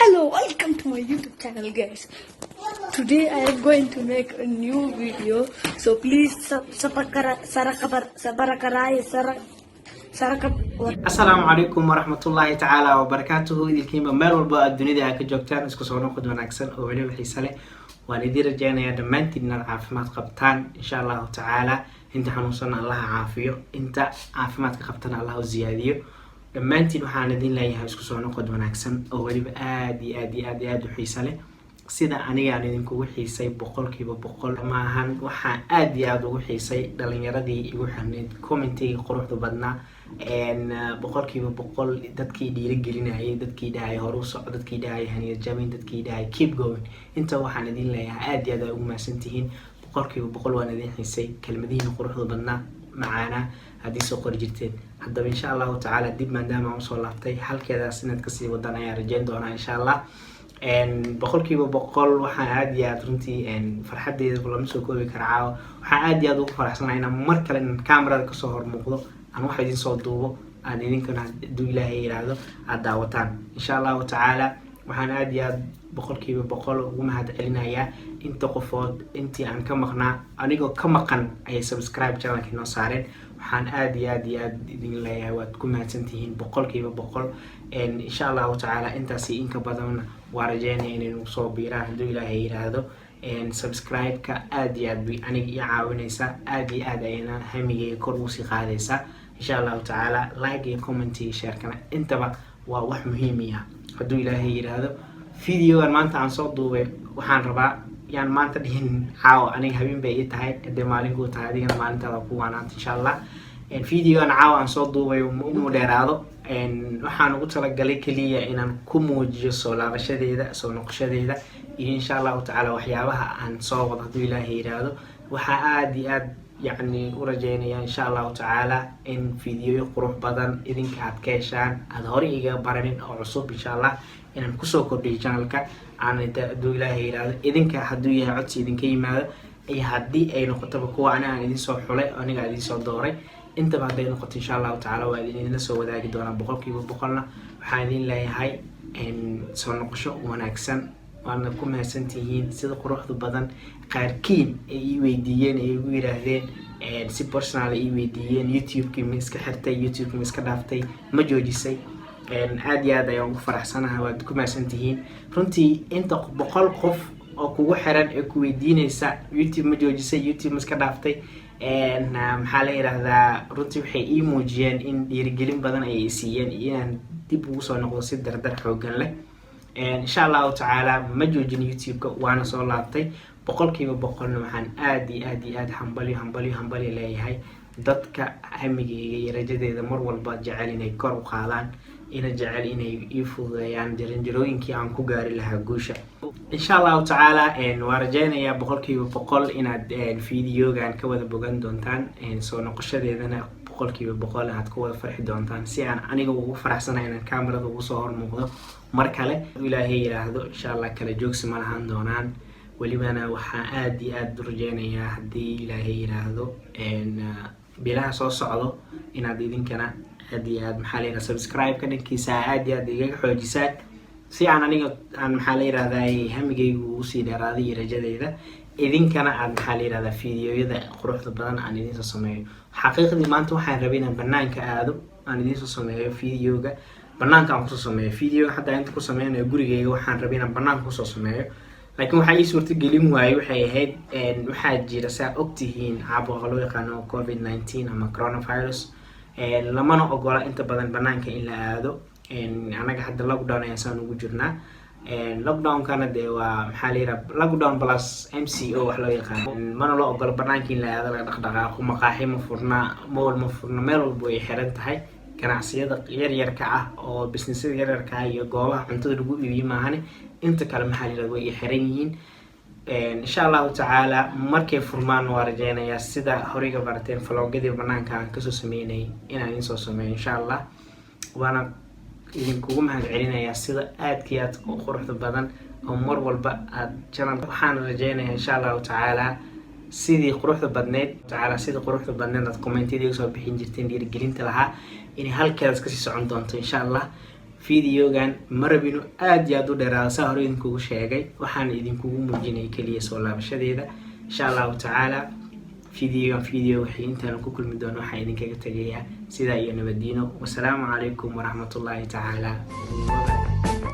Hello, welcome to my YouTube channel, guys. Today I am going to make a new video, so please subscribe, sarakab. Asalaamu calaykum waraxmatullaahi tacaala wabarakaatuhu. Idilkiinba meel walba aad dunida aad ka joogtaan, isku soo noqod wanaagsan oo weliba xiise leh. Waan idiin rajeynayaa dhammaantiin inaad caafimaad qabtaan, insha Allahu tacaala. Inta xanuunsanna Allaha caafiyo, inta caafimaadka qabtana Allah u ziyaadiyo. Dhammaantiin waxaan idin leeyahay isku soo noqod wanaagsan oo weliba aad iyo aad iyo aad iyo aad u xiise leh. Sida anigaan idinkugu xiisay 100% maahan, waxaan aad iyo aada ugu xiisay dhalinyaradii igu xirneyd, commentigii quruxda badnaa, 100% dadkii dhiirigelinayay, dadkii dhahay horu soco, dadkii dhahay haniyad jabin, dadkii dhahay keep going. Inta waxaan idin leeyahay aad iyo aad ay ugu mahadsantihiin. 100% waan idin xiisay kelmadihiina quruxda badnaa, macaanaa haddii soo qori jirteen. Haddaba, insha Allahu tacaala, dib maadaama aan usoo laabtay, halkeedaas inaad kasii wadaan ayaan rajeyn doonaa, insha Allah. 100% waxaan aad iyo aad runtii farxadeeda lama soo koobi kara. Caawa waxaan aad iyo aad ugu faraxsanahay inaan mar kale in camerada kasoo hor muuqdo, aan wax idin soo duubo, aan idinkana hadduu Ilaahay yiraahdo aad daawataan, insha Allahu tacaala. Waxaan aad iyo aad 100% ugu mahad celinayaa inta qofood intii aan ka maqnaa, anigoo ka maqan ayay subscribe channelka inoo saareen. Waxaan aad iyo aad iyo aad idin leeyahay waad ku mahadsantihiin 100%. Insha Allahu tacaala, intaasi inka badanna waa rajeynaya inay nagu soo biiraan hadduu Ilaahay yiraahdo. Subscribe-ka aad iyo aad bay aniga ii caawinaysaa, aad iyo aad ayana hamigeyga kor ugu sii qaadaysaa, insha Allahu tacaala. Like iyo comment iyo sharekana intaba waa wax muhiimi ah hadduu Ilaahay yiraahdo. Videogan maanta aan soo duubay waxaan rabaa yaan maanta dhihin, caawa aniga habeen bay ii tahay, hadee maalinkuu tahay adigana maalintaada ku waanaanta, insha Allah. Videogan caawa aan soo duubay inuu dheeraado waxaan ugu talagalay keliya inaan ku muujiyo soo laabashadeeda, soo noqoshadeeda iyo, insha Allahu tacaala, waxyaabaha aan soo wado hadduu Ilaahay yiraahdo. Waxaa aada iyo aad yacni u rajeynaya, insha Allahu tacaala, in videoyo qurux badan idinka aad ka heshaan, aada hore iga baranin oo cusub, insha Allah, inaan kusoo kordhiyo channelka aan hadduu Ilaahay yiraahdo. Idinka hadduu yahay codsi idinka yimaado iyo haddii ay noqotaba kuwa ani aan idin soo xulay, aniga idin soo dooray, intaba hadday noqoto, insha Allahu tacaala, waa idinla soo wadaagi doonaa 100%na. Waxaan idin leeyahay soo noqosho wanaagsan, waadna ku mahadsantihiin sida quruxda badan qaarkiin ay ii weydiiyeen, ay igu yiraahdeen, si personal ay ii weydiiyeen: "YouTube-kii ma iska xirtay? YouTube-kii ma iska dhaaftay? Ma joojisay?" Aad iyo aad ayaan ugu faraxsanahay, waad ku mahadsantihiin runtii. Inta 100 qof oo kugu xiran ee ku weydiinaysa "YouTube ma joojisay? YouTube ma iska dhaaftay?" maxaa la yidhaahdaa, runtii waxay ii muujiyeen in dhiirigelin badan ayay siiyeen iyo inaan dib ugu soo noqdo si dardar xoogan leh, insha Allahu tacaala. Ma joojin YouTube-ka, waana soo laabtay 100%na. Waxaan aad iyo aad iyo aad hambalyo, hambalyo, hambalyo leeyahay dadka hamigeyga iyo rajadeeda mar walba jecel inay kor u qaadaan, ina jecel inay ii fududeeyaan jaranjarooyinkii aan ku gaari lahaa guusha, insha Allahu tacaala. Waa rajeynayaa 100% inaad videogan ka wada bogan doontaan, soo noqoshadeedana 100% aad ku wada farxi doontaan, si aan aniga ugu faraxsanahay inaan camerada ugu soo hormuuqdo mar kale, Ilaahay yiraahdo, insha Allah. Kala joogsi ma lahaan doonaan. Welibana waxaan aad iyo aad u rajeynayaa, haddii Ilaahay yiraahdo, bilaha soo socdo inaad idinkana aad iyo aad, maxaa la yiraha, subscribe-ka dhankiisa aad iyo aad igaga xoojisaan, si aan aniga aan, maxaa la yirahdaa, hamigaygu ugu sii dheeraaday iyo rajadeyda, idinkana aad, maxaa la yirahdaa, fiidiyoyada quruxda badan aan idiin soo sameeyo. Xaqiiqdii maanta waxaan rabay inaan banaanka aado, aan idiin soo sameeyo videoga, banaanka aan kusoo sameeyo videoga. Hadda inta ku sameynayo gurigeyga, waxaan rabay inaan banaanka kusoo sameeyo, laakiin waxaa ii suurta gelin waayey waxay ahayd waxaa jira, saa ogtihiin, caabuqa loo yaqaano COVID-19 ama coronavirus. Lamana ogola inta badan banaanka in la aado. Anaga hadda lockdown ayaan saan ugu jirnaa. Lockdownkana dee waa, maxaa la yiraha, lockdown plus MCO wax loo yaqaano. Mana loo ogolo banaanka in la aado, laga dhaqdhaqaaqo. Maqaaxi ma furna, mall ma furna, meel walba way xiran tahay. Ganacsiyada yaryarka ah oo businessyada yaryarka ah iyo goobaha cuntada lagu iibiyo maahane, inta kale, maxaa la yirahda, way xiran yihiin. Insha Allahu tacaala, markay furmaan waa rajeynayaa, sida horeyga barateen vlogyadii banaanka aan kasoo sameynayay, inaan idiin soo sameeyo, insha Allah. Waana idinkugu mahad celinayaa sida aadka iyo aadka u quruxda badan oo mar walba aad channel. Waxaan rajeynayaa, insha Allahu tacaala, sidii quruxda badneyd tacaala, sidii quruxda badneyd aad commentiyada iga soo bixin jirteen, dhiirigelinta lahaa, inay halkeedas kasii socon doonto, insha Allah. Videogan ma rabino aad iyo aad u dheeraado, saa hore idinkugu sheegay. Waxaan idinkugu muujinay keliya soo laabashadeeda. Insha Allahu tacaala, videogan video wixii intaanu ku kulmi doono, waxaan idinkaga tegayaa sidaa iyo nabadiino. Wasalaamu calaykum waraxmatullaahi tacaala wabarakatu.